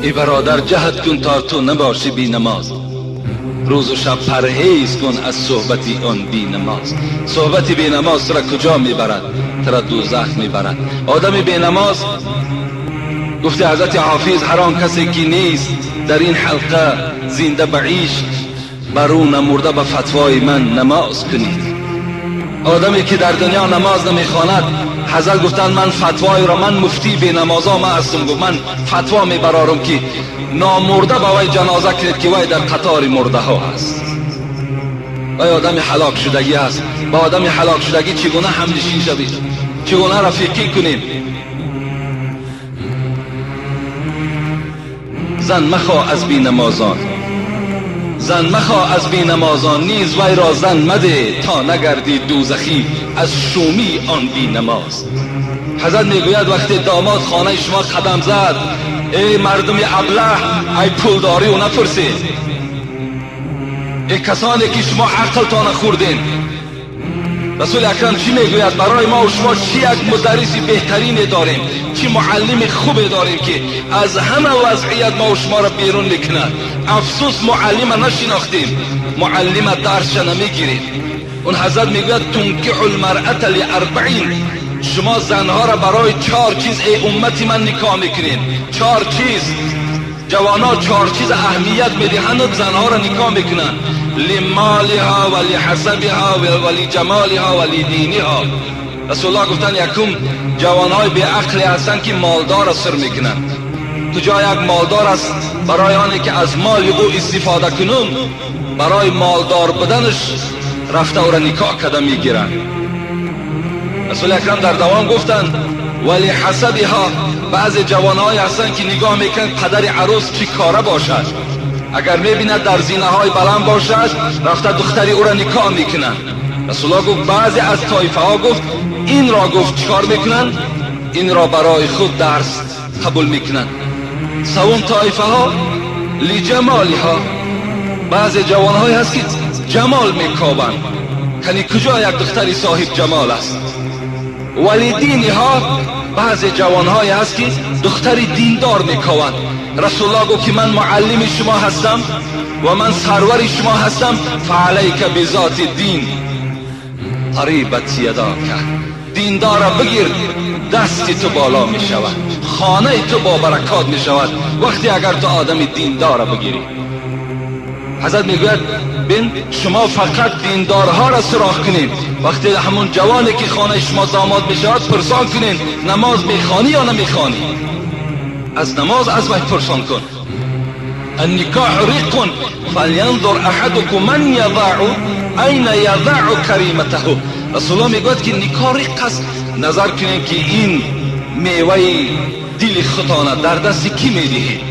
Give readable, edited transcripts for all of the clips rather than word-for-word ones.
ای برادر جهد کن تا تو نباشی بی نماز، روز و شب پرهیز کن از صحبتی آن بی نماز. صحبتی بی نماز تو را کجا میبرد؟ تو را دوزخ میبرد. آدم بی نماز، گفته حضرت حافظ، هر آن کسی که نیست در این حلقه زنده به عشق، بر او نمرده به فتوای من نماز کنید. آدمی که در دنیا نماز نمیخواند، حضرت گفتن من فتوای را، من مفتی بی نمازا ما هستم، گفت من فتوا میبرارم که نامرده با وی جنازه کنید که وی در قطار مرده ها هست. وی آدم هلاک شدگی است. با آدم هلاک شدگی چگونه همنشین شوید؟ چگونه رفیقی کنیم؟ زن مخواه از بی نمازان، زن مخواه از بی نمازان، نیز وی را زن مده تا نگردی دوزخی از شومی آن بی نماز. حضرت میگوید وقتی داماد خانه شما قدم زد، ای مردم ابله، ای پولداری و نپرسید، ای کسانی که شما عقلتان خوردین. رسول اکرم چی میگوید؟ برای ما و شما چی یک مدرس بهترین داریم، چی معلم خوب داریم که از همه وضعیت ما و شما را بیرون میکند. افسوس معلم نشناختیم، معلم درسش نمیگیریم. اون حضرت میگوید تنکح المرأة لاربعین، شما زنها را برای 4 چیز ای امتی من نکاح میکنین. 4 چیز، جوانا 4 چیز اهمیت میدهند و زنها را نکاح میکنند: لمالها و لحسبها و لجمالها و لدینها. رسول الله گفتن یکم جوانهای بی عقلی هستند که مالدار را سر میکنند. تو جای یک مالدار است، برای آنی که از مال او استفاده کنم، برای مالدار بدنش رفته او را نکاح کرده میگیرند. رسول اکرم در دوام گفتند ولی حسبها، بعض جوانهای هستند که نگاه میکنند پدر عروس چی کاره باشد، اگر میبیند در زینه های بلند باشد رفته دختری او را نکاح میکنند. رسول الله گفت بعضی از طایفه ها گفت این را گفت چیکار میکنند؟ این را برای خود درس قبول میکنند. سوم طایفه ها لجمالها، بعض جوانهای هست که جمال میکابند، یعنی کجا یک دختری صاحب جمال است. ولی دینها، بعض جوانهای هست که دختری دیندار میکاوند. رسول الله گفت که من معلم شما هستم و من سرور شما هستم، فعلیک بذات دین قریبت یداک، دیندار را بگیر دستی تو بالا می شود، خانه تو با برکات می شود وقتی اگر تو آدم دیندار را بگیری. حضرت میگوید بین شما فقط دیندارها را سراغ کنین، وقتی همون جوانی که خانه شما داماد می شود پرسان کنین نماز میخوانی یا نمیخوانی، از نماز از وی پرسان کن. النکاح رق فلینظر احدکم من یضع این یضع کریمته. رسول الله میگوید که نکاح رق است، نظر کنین که این میوه دل خودتان در دست کی میدهید،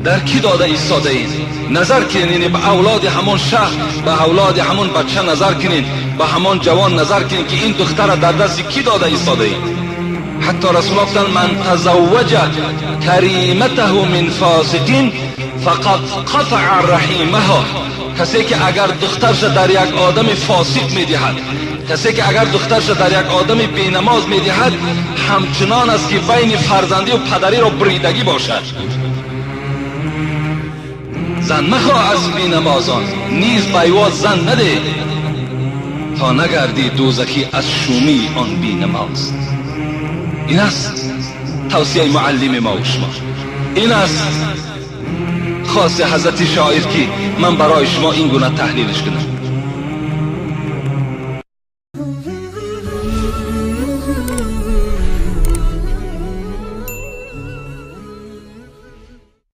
در کی داده ایستاده اید. نظر کنین به اولاد همون شهر، به اولاد همون بچه نظر کنین، به همون جوان نظر کنین که این دختر در دست کی داده ایستاده اید. حتی رسول الله گفتند من تزوج کریمته من فاسقین فقط قطع رحیمها، کسی که اگر دخترش در یک آدم فاسق میدهد، کسی که اگر دخترش در یک آدم بینماز میدهد، همچنان است که بین فرزندی و پدری را بریدگی باشد. زن مخواه از بینمازان، نیز بیواد زن نده تا نگردی دوزخی از شومی آن بینماز. این است توصیه معلم ما و شما، این است خاص حضرت شاعر که من برای شما این گونه تحلیلش کنم.